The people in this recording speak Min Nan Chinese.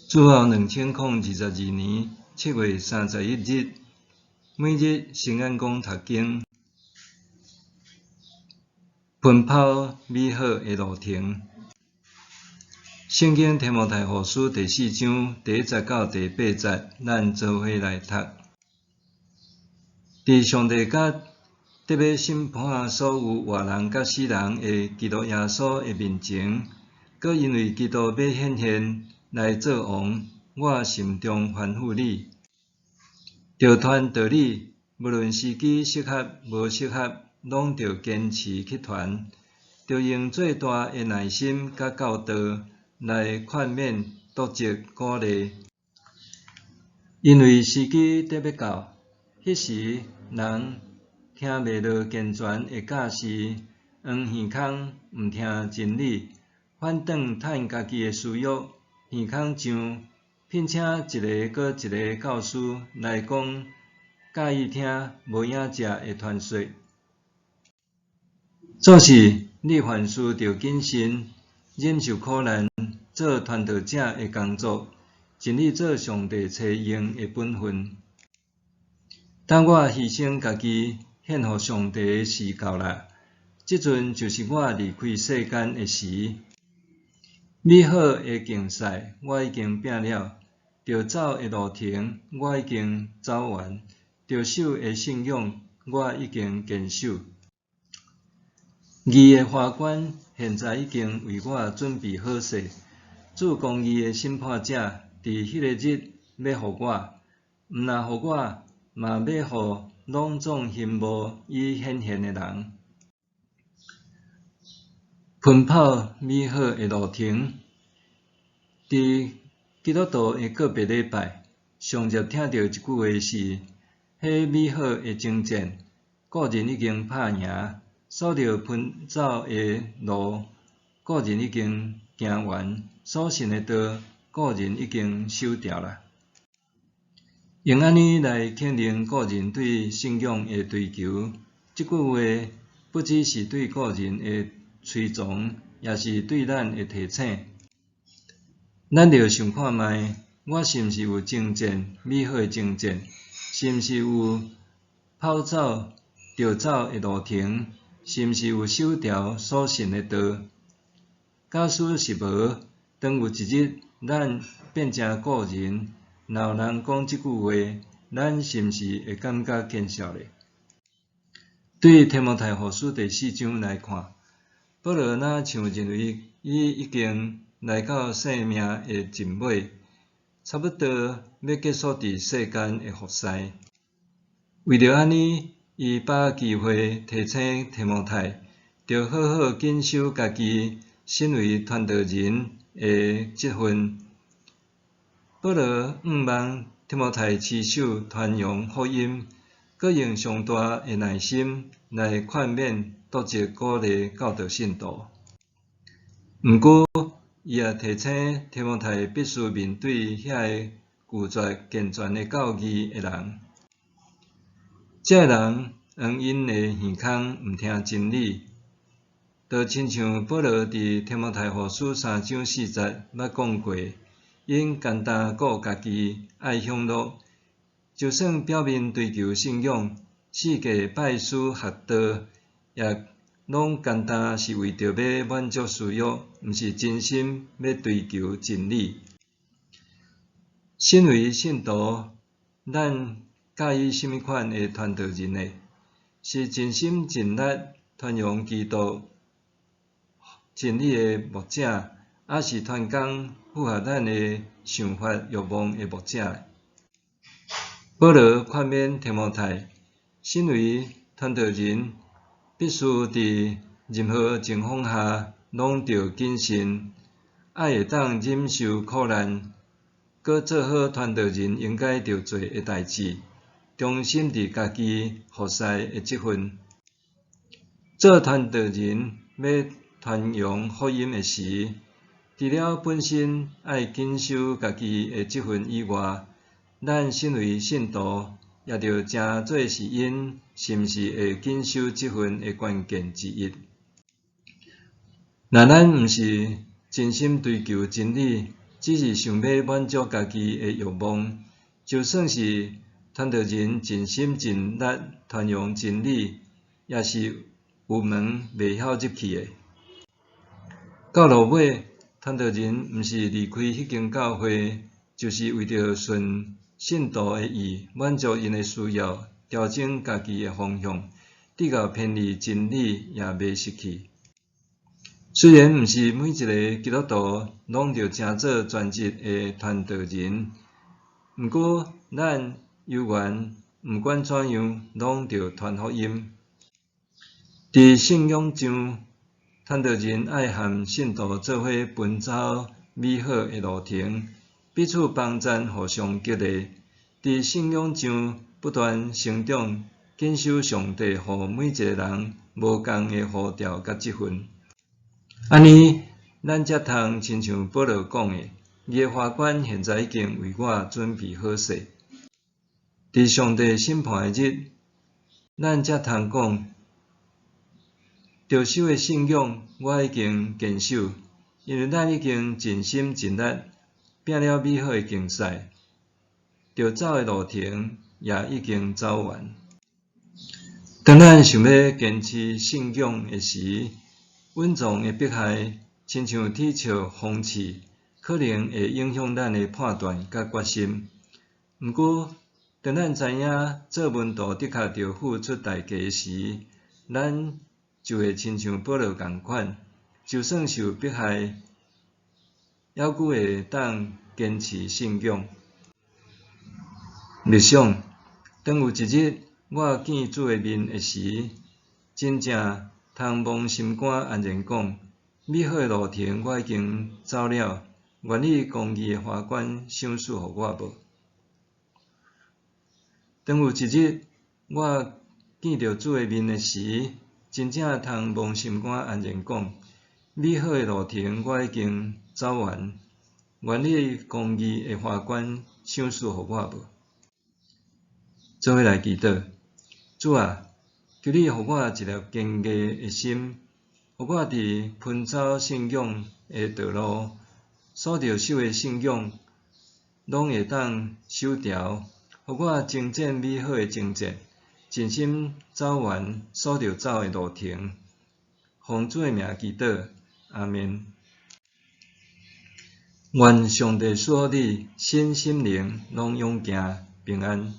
主後2022年7月31日，每日新眼光讀經，奔跑美好的路程。聖經提摩太後書第四章第一節到第八節，咱做伙來讀。佇上帝佮得欲審判所有活人佮死人的基督耶穌的面前，閣因為基督欲顯現來做王，我心中吩咐你，著傳道理，無論時機適合無適合，攏著堅持去傳，著用最大的耐心佮教導來勸勉、督責、鼓勵。因為時機得欲到，彼時人聽袂落健全的教示，黃耳空毋聽真理，反轉趁家己的私欲，耳空上，聘請一个閣一个教師來講佮意聽無影食的傳說。總是你凡事著謹慎，忍受苦難，做傳道者的工作，盡力做上帝差用的本分。等我犧牲家己獻予上帝的時到啦，這陣就是我離開世間的時。美好的競賽我已經拼了，著走的路程我已經走完，著守的信仰我已經堅守。義的華冠現在已經為我準備好勢，主公義的審判者佇彼個日欲予我，毋但予我，嘛欲予攏總欣慕伊顯現的人。奔跑美好的路程，佇基督徒的告別禮拜，上集聽著一句話是：彼美好的征戰，個人已經拍贏；所著奔走的路，個人已經行完；所信的道，個人已經守牢啦。用按呢來肯定個人對信仰的追求，這句話不只是對個人的催從，也是對咱的提醒。咱著想看覓，我是毋是有征戰美好的征戰？是毋是有跑走著走的路程？是毋是有守牢所信的道？假使是無，當有一日咱變成古人，若有人講這句話，咱是毋是會感覺見笑咧？對提摩太後書第四章來看，保羅若像認為伊已經來到生命的盡尾，差不多欲結束佇世間的服侍。為著按呢，伊把握機會提醒提摩太，著好好謹守家己身為傳道人的職分。保羅向望提摩太持守傳揚福音，閣用上大的耐心來勸勉、督責、鼓勵、教導信徒。毋過，伊也提醒提摩太必須面對遐个拒絕健全的教義的人。這个人黃𪜶的耳空毋聽真理，就親像保羅佇提摩太後書三章四節捌講過，𪜶干焦顧家己，愛享樂，就算表面追求信仰，四界拜師學道，也攏干焦是為著欲滿足私欲，毋是真心欲追求真理。身為信徒，咱佮意啥物款的傳道人呢？是盡心盡力傳揚基督真理的牧者，抑是傳講符合咱的想法欲望的牧者？保羅勸勉提摩太，身為傳道人，必須佇任何情況下攏著謹慎，愛會當忍受苦難，閣做好傳道人應該著做的代誌，忠心佇家己服侍的職分。做傳道人欲傳揚福音的時，除了本身愛謹守家己的職分以外，咱身為信徒，也著誠做是𪜶是毋是會謹守職分的關鍵之一。若咱毋是真心追求真理，只是想欲滿足家己的欲望。就算是傳道人盡心盡力傳揚真理，也是有門袂曉入去的。到落尾，傳道人毋是離開彼間教會，就是為著順信徒的意，滿足𪜶的需要，調整家己的方向，直到偏離真理也迷失去。雖然毋是每一个基督徒攏著成做專職的傳道人，毋過咱猶原毋管怎樣，攏著傳福音。佇信仰上，傳道人愛和信徒做伙奔走美好的路程，彼此幫贊，互相激勵。佇信仰上不斷成長，謹守上帝予每一个人無仝的呼召佮職份。按呢，咱才通親像保羅講的：義的華冠現在已經為我準備好勢。佇上帝審判的日，咱才通講：著守的信仰我已經堅守，因為咱已經盡心盡力拼了美好的競賽，著走的路程也已經走完。當咱想欲堅持信仰的時，隱藏的迫害，親像鐵尺風刺，可能會影響咱的判斷佮決心。毋過，當咱知影做門徒的確著付出代價時，咱就會親像保羅仝款，就算受迫害，猶閣會當堅持信仰。默想，當有一日我見主的面的時，真正通摸心肝安然講：美好的路程我已經走了，願你公義的華冠賞賜予我無？當有一日我見著主的面的時，真正通摸心肝安然講：美好的路程我已經走完，願你公義的華冠賞賜予我無？做伙來祈禱，主啊，求你予我一粒堅毅的心，予我佇奔走信仰的道路，所著守的信仰，攏會當守牢，予我征戰美好的征戰，盡心走完所著走的路程。奉主的名祈禱，阿們。願上帝賜福你，身心靈攏勇健平安。